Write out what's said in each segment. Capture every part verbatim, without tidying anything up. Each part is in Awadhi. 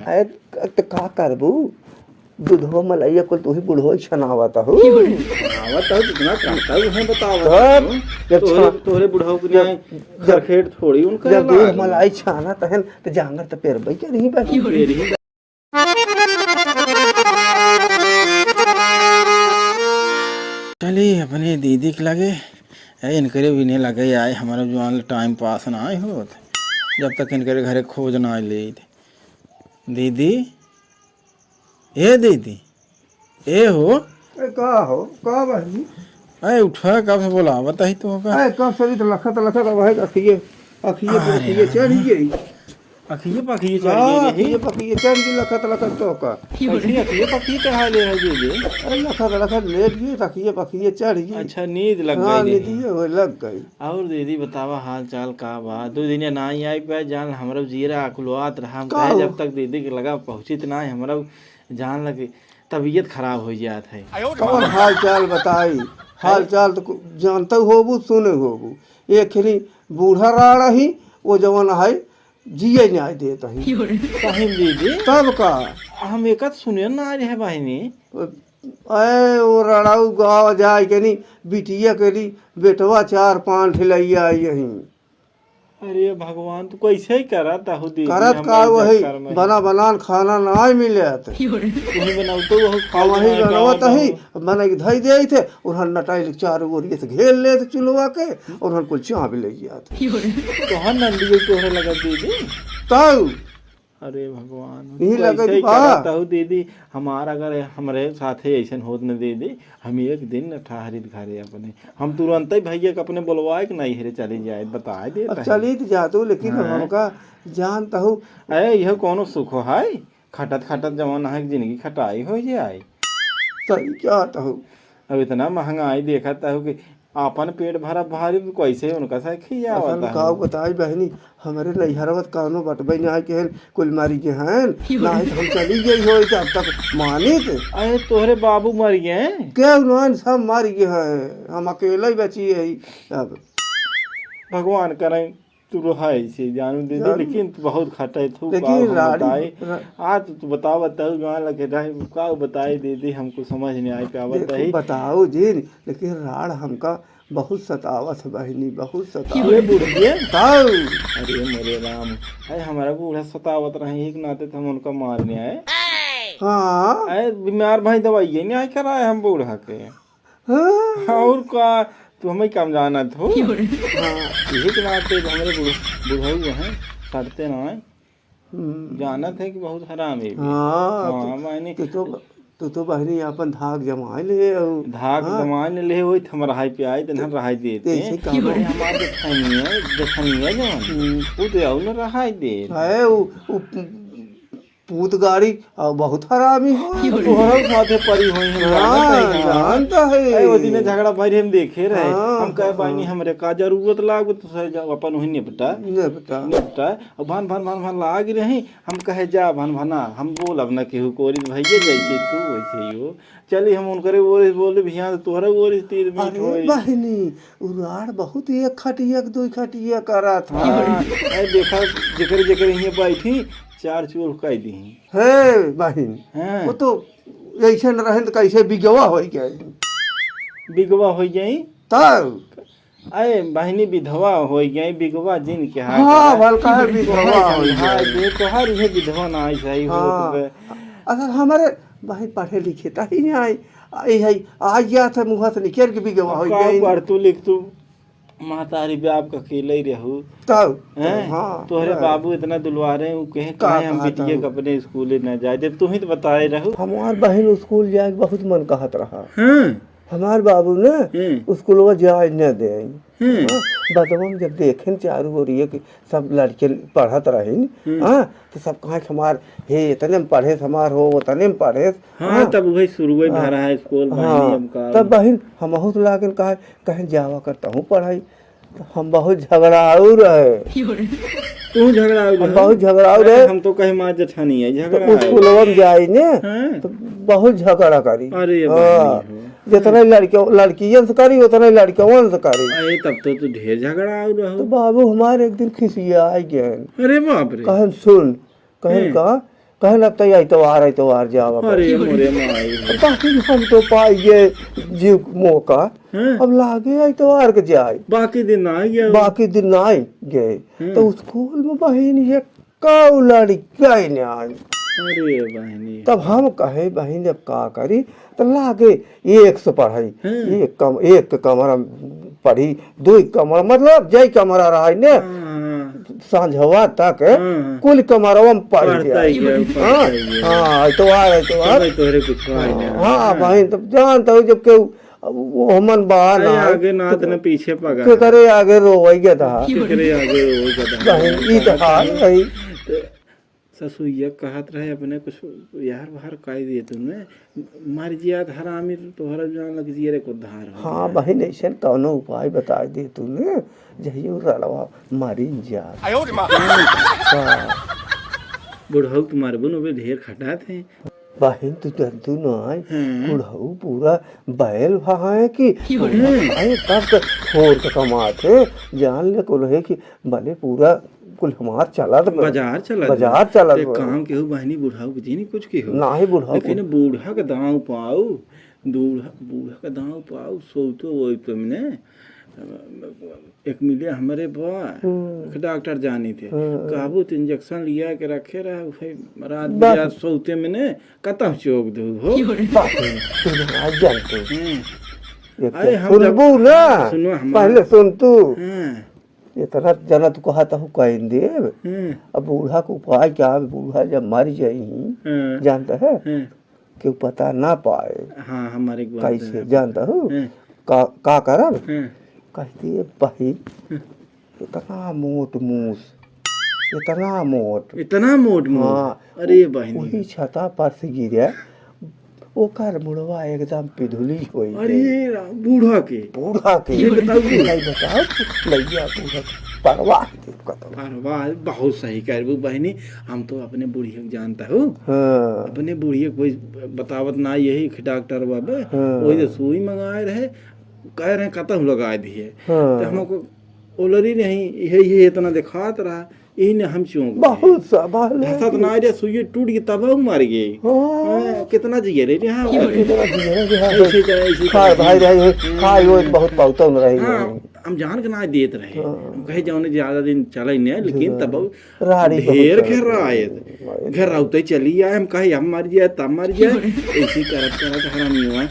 अरे, त का करबू? दूधवा मलइया कुल तू ही बुढ़वा छनावत हऊ। छनावत हऊ, जितना करता हूँ, बतावत तब हूँ। जब तोहरे, छा-, तोहरे बुढ़ऊ के जब, लिए जब, खरखेट थोड़ी उनका जब दूध लाग। मलाई छानत हन, त जांगर त पेरबई करिही बा। पेरही बा। चली अपने दीदी के लगे, ए, इनकरे बिने लगे आए, हमारा जवान time pass ना आए होत, जब तक इनकरे घरे खोज ना आए लेत। दीदी, ए दीदी, ए हो। ए, का हो? का बहिनी? ए, उठा, कब से बोलावत ही तो का? ए, कब से तो लखत, लखत अब है, अखिए, अखिए पे अरे अखिए यार। चढ़ गई। अखिए पखिए चढ़ हाँ, गई रही। अखिए पखिए चढ़ गई, लखत, लखत तो का। कैसे अखिए पखिए चढ़ा ले रहे दीदी? अरे, लखत, लखत लेट गई, अखिए पखिए चढ़ गई। अच्छा, नींद लग हाँ, गई रही। नींदिए होए लग गई। और दीदी बतावा, हाल चाल का बा? दो दिन ना आई, आई पे जान, हमरा जियरा अकुलवात रहा। हम का कहे हो? जब तक दीदी के लगा पहुँचित ना है, हमरा जान लगे तबीयत खराब हो जात है। कौन हाल चाल बताई? हाल चाल तो कु-, जानते होबू, सुने होबू। एक खनी बूढ़ा राड़ ही, वो जवन है, जिए न्याय देत ही। सही में दीदी? तब का? हम एक सुने ना रहे बहिनी। ए, वो रड़ाऊ गाँव जाए के नी, बिटिया के नी, बेटवा चार पाँच ठे लइया आई यहीं। अरे भगवान, तू कैसे ही करत हऊ दीदी, करत हम का इज्जत वही कर में। बना बनान खाना नाय मिलत। तू ही बनाऊ तो वही खा वही जाए, बनावत गाँव ही, गाँव। बना के धई देइत है, उन्हन नटाइल चारों ओरिये से घेर लेत चुलवा के, उन्हन कुल चाबी ले जात। तोहर नंदी तोहरे लगत दीदी। तऊ। अरे भगवान, यही तू लगत ऐसे ही बा। करत हऊ दीदी, हमार अगर हमरे साथे ऐसन होत न दीदी, हम एक दिन न ठहरित घरे अपने, हम तुरंत ही भैया के अपने बोलवाए के नहीं हेरे चली जाए, बताए देत अब हई। चलित जा तू, लेकिन हाँ। हमका जानत हऊ। अरे, यह कौनो सुख है? खटत खटत जवन है, जिंदगी खटाई हो जाए। सही कहत हऊ। अब इतना महंगाई देखत हऊ कि आपन पेट भरा भारी, कैसे उनका से खियावत असल हऊ? का बताई बहिनी, हमरे नैहरवा त कौनो बटबे ना है, केहन कुल मरि गए हैं, नाहीं त हम चली गई होई त अब तक मानित। अरे, तोहरे बाबू मरि गए? के उन्हन सब मरि गए हैं, हम अकेले ही बची है अब। भगवान करें तू रहा ऐसे, जानू दीदी, जानू। लेकिन तू बहुत खटे थू, लेकिन का हम राड़ी, बताई? रा- आज तू बतावा, तब गाँव लगे रहे, का बताई दीदी, हमको समझ नहीं आए, का देखो, बताई? बताओ जी, लेकिन राड़ हमका बहुत सतावत है बहिनी, बहुत सतावत। ये बुढ़िए? ताऊ। अरे मोरे राम, अरे हमारा बूढ़ा सतावत रहे, एक नाते तो हम उनका मारने आए। हाँ। अरे बीमार भाई दवाई नहीं आए कराए हम बूढ़ा के। हाँ। और का, तू हमें कम जानत हो। हाँ। यही के नाते हमरे बुढ़-, बुढ़ऊ हैं, सड़ते ना हैं। हम्म। जानत है कि बहुत हरामी भी। हाँ, हाँ, तू, माने तू तो, तू तो बहिनी अपन धाक जमाए ले अउ, धाक हाँ। जमाए ले होई, त हम रहाई पे आई, त हम रहाई देते। ऐसे काम अरे, है। हमार जेठानी है, जेठानी है जवन, हम्म। वो तो अउ न रहाई दे। है, वो, वो पूत गाड़ी अउ बहुत हरामी हो। तोहरा साथे परी होई, हम हाँ, जानत है, हाँ। जानत है। अरे, वो दिने झगड़ा भर हम देखे रहे। हाँ, हम कहे, हाँ। "बहिनी, हमरे का जरूरत लाग, तू सही जा, अपन वही निपटा।" निपटा। निपटा। अब भन, भन, भन, भन लाग रही। हम कहे, "जा भनभना, हम बोलब न केहू कोरी, भैया जैसे तू वैसे ही हो।" चली हम उनकरे ओरे बोले, "भैया, तोहरे ओरे तीर मीठ अरे होई।" बहिनी, उ राड़ बहुत एक खटिया के दुई खटिया करत है। हाँ, ए देखा, जेकरे, जेकरे हियाँ बैठी, चार चूल्ह कई दीही। हे बहिन, हाँ। वो तो ऐसे न रहन त कैसे बिगवा होई गए। बिगवा होई गई? तब अरे बहिनी, विधवा होइ गई, बिगवा जिन के हाथ हाँ, है। भलका है, विधवा होइ गई। दे, तोहार इहे विधवा ना आई सही हो हाँ। तो बे। अगर हमारे भाई पढ़े लिखे त ही नहीं आई, आई है, आ गया था मुँह से निकल के बिगवा अब होइ का गई। पढ़ तू लिख तू, महतारी बाप का अकेले ही रहू। तब, हैं? हाँ, तोहरे हाँ। बाबू इतना दुलवारे, उ कहे, का कहे हम कहत बिटिया हूँ? के अपने स्कूले ना जाए देब, तू ही तो बताए रहू। हमार बहिन स्कूल जाए के बहुत मन कहत रहा। हाँ। हमार बाबू ने हम्म। स्कूलवा जाए न दे। हम्म। हाँ, बदवा में जब देखेन चारू ओरिये कि सब लड़के पढ़त रहिन, हम्म। हाँ, तो सब कहे कि हमार, "हे, इतने में पढ़े, हमार हो, उतने में पढ़े।" हाँ, हाँ। तब वही शुरुए में हाँ। रहा है स्कूल, हाँ। बहिनी, अब का तब बहिन, हमहू तो लागन कहे, कहे, "जावा कर तहूँ पढ़ाई।" तो हम बहुत झगड़ाऊ रहे। तू झगड़ाऊ हम रहे? बहुत झगड़ाऊ अरे, रहे। हम तो कहे माँ जेठानी है, तो झगड़ा है। स्कूलवा में जाई ने, हाँ। तो बहुत झगड़ा करी। अरे, हाँ। बहिनी हो। जितना लड़के, लड़कियन से करी, उतना लड़कवन से करी। अरे, तब तो तू ढेर झगड़ाऊ रहो। तो बाबू हमारे एक दिन खिसिया आ गए। अरे बाप रे। कहन सुन, कहन हम्म। का, कहन अब तो एतवार, एतवार जावा कर। अरे मोरे माई। अब बाकी हम तो पाई गए जीव मौका। हैं? अब लागे एतवार के जाए। बाकी दिन ना आए गए। बाकी दिन ना आए गए। हैं? तो स्कूल में बहिन ये काऊ लड़का ही ना आई। अरे बहिनी। तब हम कहे, "बहिन, अब का करी?" तो लागे एक से पढ़ाई, हैं। एक कम-, एक के कमरा में पढ़ी, दो कमरा, मतलब, जय कमरा रहा ने, हाँ, हाँ। सांझवा तक हाँ, हाँ। कुल कमरवा में पढ़ पढ़ता जाए। ही गया, पढ़ता हाँ, ही गया। हाँ, एतवार, एतवार। तबे तोहरे कुछ भाई हाँ, ने। हाँ, हाँ। बहिन, तब जानता हो, जब केहू अब वो हमन बा अरे ना, आगे नाथ तो न पीछे पगा। केकरे आगे रोवई गधा। केकरे आगे रोवई गधा। बहिन, ई तो हाल है। तो ससुइया कहत रहे अपने कुछ यार बाहर काई दिए तूने, मर जिया हरामी, तोहरा जान लग जिए रे को धार हो हाँ गया। बहिन, ऐसन कौनो उपाय बताई दे तूने, जहियो रड़वा मारिन जा। आयो रे माँ। हाँ। बुढ़ऊ तुम्हारे बुन अबे ढेर खटात हैं। बहिन, तू जानतू नाई, हम्म। बुढ़ऊ पूरा बैल भा है कि क्यों रे? अरे, तब तक फोर के कमात है, जान ले कुल है कि भले पूरा कुल हमार चलत बा। बाजार चलत बा। बाजार चलत एक बा। काम केहू बहिनी बुढ़ऊ के जी नहीं कुछ केहू। नाही बुढ़ऊ लेकिन के। बूढ़ा के दांव पाऊ, बूढ़ा, बूढ़ा के दांव पाऊ, सोतो वो तुमने। एक मिले हमरे बा, हम्म। एक डॉक्टर जानी थे। हम्म। कहबो तो इंजेक्शन लिया के रखे रहा, उसे रात बस। बिरात सोते में ने, कतहु चोक दू हो। बाप रे, तू ना जानते। हम्म। ये अरे तो हम सुनबू जब ना, सुनो हमार पहले सुन तू। हम्म। इतना जना तू कहा तहु कह देब। हम्म। अब बूढ़ा के उपाय क्या है? बूढ़ा जब मर जाई, हम्म। जानता है? हम्म। केहू पता ना पाए। हाँ, हमारे एक बात कैसे है। जानता हूँ? हैं। का, का करब? हैं। कहती है, "बहिन, हैं। इतना मोट मूस, इतना मोट।" इतना मोट मूस? हाँ। अरे बहिनी। वही छता पर से गिरे, ओकर मुड़वा एकदम पिधुली होई अरे गई। राम, बूढ़ा के? बूढ़ा के। ये बताओ कि नहीं बताओ, लइया बूढ़ा के परवाह के कतौ। परवाह, बहुत सही कह रहे बहिनी, हम तो अपने बुढ़िया के जानता हूँ। हाँ। अपने बुढ़िया कोई बतावत ना, यही एक डॉक्टर बाबे, हाँ। वही तो सुई मंगाए रहे, कह रहे कतहु लगा दिए। हाँ। तो हमको ओलरी नहीं, यही, यही इतना दिखात रहा, यही ने हम चौंक गए। बहुत सा, बहुत धसत ना रे, सुई टूट गई, तब हम मर गए। हाँ। हाँ, कितना जिए रे, हाँ। कितना जिए रे, हाँ। ऐसे तरह, ऐसे खाए तरह। भाई रहे, हाँ। खाए वो बहुत पाउता न रहे। हाँ। हम जान के ना देत रहे। हाँ। हम कहे जौने ज्यादा दिन चले न, लेकिन हाँ। तब राड़ी बहुत ढेर चलत रहे। घेराए। घेराउते चली आए, हम कहे हम मर जाए, तब मर जाए। ऐसे करत करत हरामी हुआ।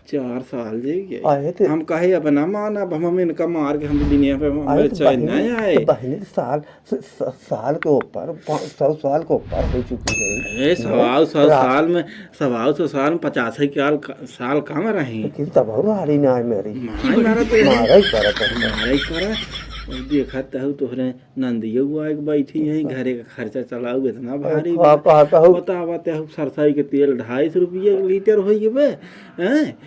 चार साल जी के। आए थे। हम कहे अब ना मान, अब हम इनका मार के हम दुनिया पे हमें आए तो चैन बहिनी, ना आए। तो बहिनी साल स-, स-, साल के ऊपर, पा-, सौ साल के ऊपर हो चुकी है। अरे, सवाल सौ रा- साल में, सवाल सौ साल में पचास ही साल क-, साल कम रही। लेकिन तब और हारी ना है मेरी। मार, मारा तो है। मारा ही पड़ा था। मारा ही पड़ा। अब देखा तहु तोहरे नंदियो बुआ के बैठी है, घरे का खर्चा चलाऊ इतना भारी का बा। कहता हूँ? बतावा तहु सरसाई के तेल ढाई सौ रुपया लीटर हो गए, हैं?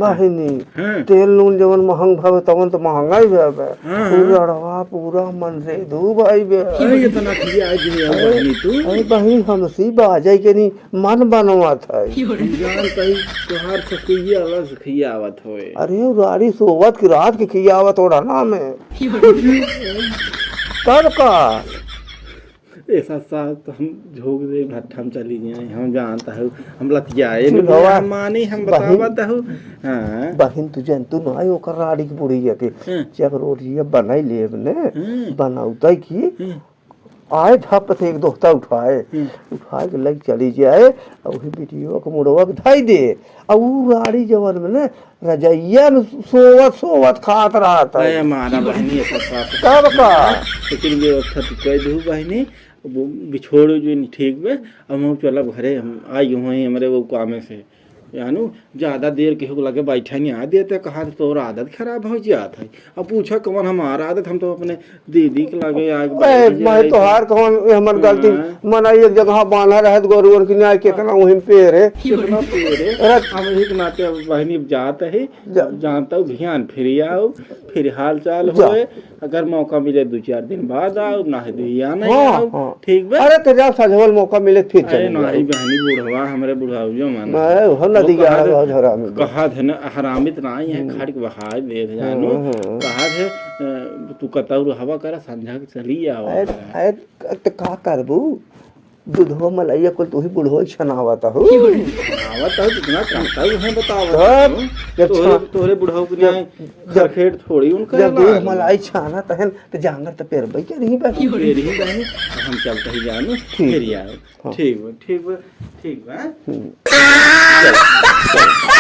नहीं, नहीं। हाँ। तेल नून जवन महंग भावे, तवन तो महंगा ही भावे। हाँ, तू हाँ। लड़वा पूरा मन से दू भाई बे। अरे, इतना खिया आज नहीं आऊ अरे, बहिनी तू। अरे बहिनी, हमसी बाजे के नहीं, मन बनवा था। हम जानत ही, तोहार ससुइया अलग से खियावत होए। अरे, राड़ी सोवत की रात के खियावत ओढ़ना में। तब का? ऐसा सास तो हम झोंक दे, भट्ठा में चली जाए, हम जानत हूँ, हम लतियाए न चुलवा हम मानी, हम बहिन, बतावत हूँ। हाँ। बहिन, तू जानतू ना, ओकर राड़ी की बुढ़िया के, हाँ। जब रोटिया बनाई लेब ने, हाँ। बनाउता की, हाँ। आए झप से एक दोस्ता उठाए, हाँ। उठाए के लग चली जाए, और वही बिटिया के मुड़वा के धाई दे, और ऊ राड़ी जवन में ने, रजइया में सोवत, सोवत खात रहत है। अरे मारा बहिनी, ऐसा सास तब का? लेकिन व्यवस्था तू कह दू बहिनी, वो बिछोड़ो जो नहीं ठीक बे, अब हम चलब घरे, हम आई हुए हैं हमरे वो कामे से। जानू, ज्यादा देर केहू के लगे बैठा नहीं आ देते, कहा तो तोर आदत खराब हो जात है। अब पूछा कौन हमार आदत, हम तो अपने दीदी के लगे आके ए, बैठ मैं जाए तोहार थे। कौन, ए, हमर गलती, हाँ। मना एक जगह बांधा रहे तो गोरुअर की न्याय कितना वहीं पे रे। कितना पेड़ है। अरे। हम एक नाते अब बहिनी जात है, जा। जानता हूँ, ध्यान फिर आओ, फिर हाल चाल जा। होए, अगर मौका मिले दो चार दिन बाद आओ, ना है दुइया नहीं हाँ, आओ, हाँ। ठीक बा? अरे, तो जा, सजवल मौका मिले, फिर अरे चले जाओ। नहीं, बहनी बुढ़वा, हमरे बुढ़ाऊ जो मन मैं है। वो नदी वो के कहा आगे थे, बहुत हरामी बा। कहा थे ना, हरामी तो नहीं है, हम्म। खड़ के बहाय दे थे, हाँ, जानू। हाँ। कहा थे, अ, तू कतौ रहवा करा, संझा के चली आओ। अरे, अरे, तो का करबू? दूधवा मलाइया कुल तू ही बुढ़वा छनावत हो। छनावत हो, जितना करता है, उहे बतावत तब हो। जब तोहरे, छा-, तोहरे बुढ़ऊ के जब, लिए जब, खरखेट थोड़ी उनका जब दूध लाग। मलाई छानत हन, त जांगर त पेरबे के रही बा। पेरही बा। अब हम चलत ही जानू, ठीक। फिर आओ। हाँ। ठीक बा, ठीक बा, ठीक बा। हम्म। चल, चल।